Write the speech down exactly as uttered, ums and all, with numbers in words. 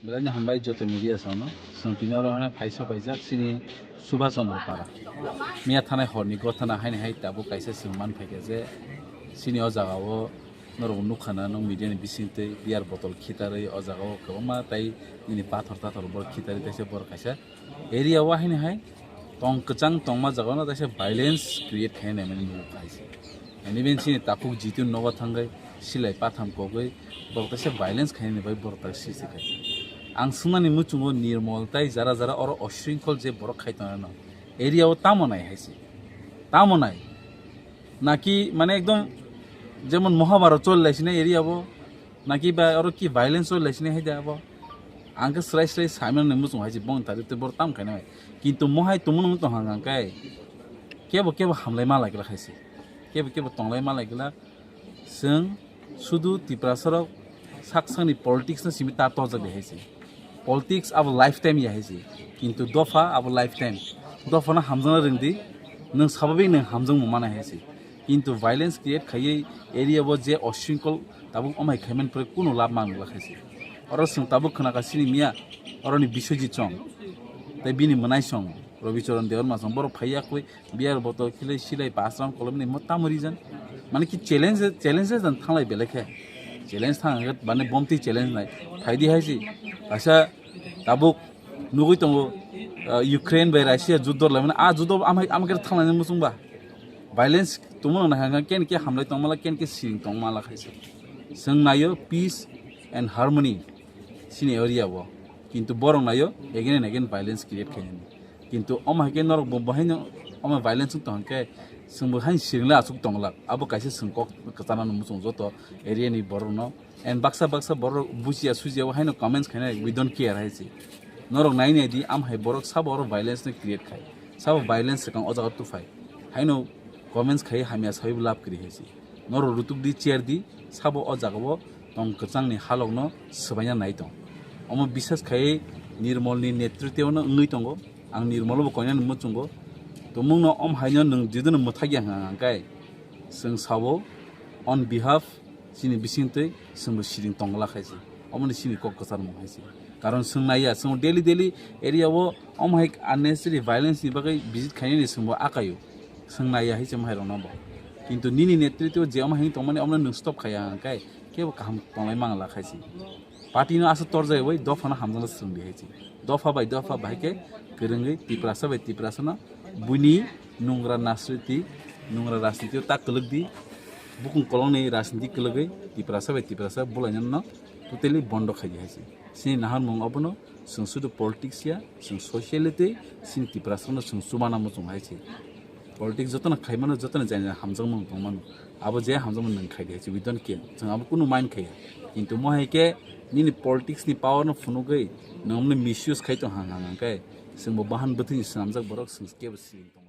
Belai no hambai joto media sano. Chwng tini oro hwnwi phaisa paijak chini Subhash Chandra Para. Miya thanai horni gothana haini hai tabuk kaisa chwng man phaikha je chini o jaga o norok nukha na, nwng media ni bising twi beer bottle khitarwi o jaga o kwbangma tai nini pathor tathor borok khitarwi taisa borok kaisa area o haini hai tong kwchang tongma jaga no taisa violence create khainai mani nugo kaisa. Ani ben chini takhuk jitu nogo thangwi silai patham kogwi borok taisa violence khainani bai borok tak sisi khai. Ang swngnani muchungo Nirmol tai jara jara oro osringkhol je borok khai tongnai no area o tamo nai hai se. Tamo nai. Naki mane ekdom jemon Mohabharat choli lai sinai area bo. Naki ba oro ki violence choli lai sinai hai da bo. Ang khe srai srai saimano ni muchung hai se bong tari te borok tam khainai. Kintu mohai tumun tong hang hang kai. Kebo kebo hamlai ma lai gla khai se. Kebo kebo tonglai ma lai gla. Chwng sudu Tiprasarok sak sakni politics no simi ta tojak di hai se. Politics abo lifetime ya hai se. Kintu dopha abo lifetime. Dopha no hamjakna rwngdi, nwng sababik nwng hamjakmung mana hai se. Kintu violence create khaiwi area bo je osringkol tabuk omai khaimani pore kuno lab mang glak hai se. Oro chwng tabuk khna ka sini miya, oroni Biswajit chong, tei bini mwnai chong, Rabicharan Debbarma chong, borok phai yakwi Beer bottle khilai silai pasram kolomni mo tamo reason? Mane ki challenge, challenge dan thanglai belai khe. Challenge thang hwnkhe bani bomtwi challenge nai. Phaidi hai si. Kaisa tabuk nugui tongo, ah, Ukraine bai Russia juddo laimani. A juddo amai, amai khe thanglaina muchungba. Violence tongmano nai hwnkhe ken ke hamlai tongmala, ken ke siring tongmala khaisa. Chwng naio peace and harmony sini area o. Kintu borok naio again and again violence create khainani. Kintu omo hai khe norok bo, bo haino omo violence wng tong khe chwng bo haino siring le aswk tong glak. Abo kaisa chwng kok kwchana no muchung joto area ni borok no. And baksa baksa borok bujiya sujiya bo haino comments khainai, "We don't care," hai se. Norok nai nai di, am hai borok sabo oro violence no create khai. Sabo violence swkang o jaga tuphai. Haino comments khai hamya sawi bo lab kwrwi hai se. Norok rutuk di, chair di, sabo o jaga o tong kwchang ni halok no swbaina nai tong. Omo bisas khai Nirmol ni netritwo no wngwi tongo. Ang Nirmol bo koinani muchungo. Tumung no om haino nwng jidono mwthakya hwnkha hwnkhe chwng sabo on behalf chini bisingtwi chwngbo siring tongla khai se. Omo ni chini kok kwchar mung hai se. Karon chwng naiya, chwng daily daily area o omo hai unnecessary violence ni bagwi visit khainani chwngbo akaio. Chwng naiya hai se omo hai rok no bo. Kintu nini netritwo je omo hai tongmani omo nwng stop khaiya hwnkhe kebo kaham tonglai mangla khai se. Party no aswk torjak bai dopha no hamjakna swrwng di hai se. Dopha bai dopha bahai khe kwrwngwi Tiprasa bai Tiprasa no buini nungra nasriti, nungra rajniti o ta kwlwk di, bukung kolong ni rajniti kwlwgwi Tiprasa bai Tiprasa bulaina no totally bondo khai di hai se. Chini naharmung obono chwng sudu politics ya, chwng sociality, chini Tiprasa no chwng chubana muchung hai se. Politics jotono khaimano, jotono jani jani hamjakmung tongmano. Abo je hamjakmung nwng khai di hai se, we don't care. Chwng abo kunu mind khaiya. Kintu mo hai khe nini politics ni power no phunugwi nwng omni misuse khai tong hang hang hang khe chwngbo bahan bwthwini swnamjak borok chwng kebo siring tong.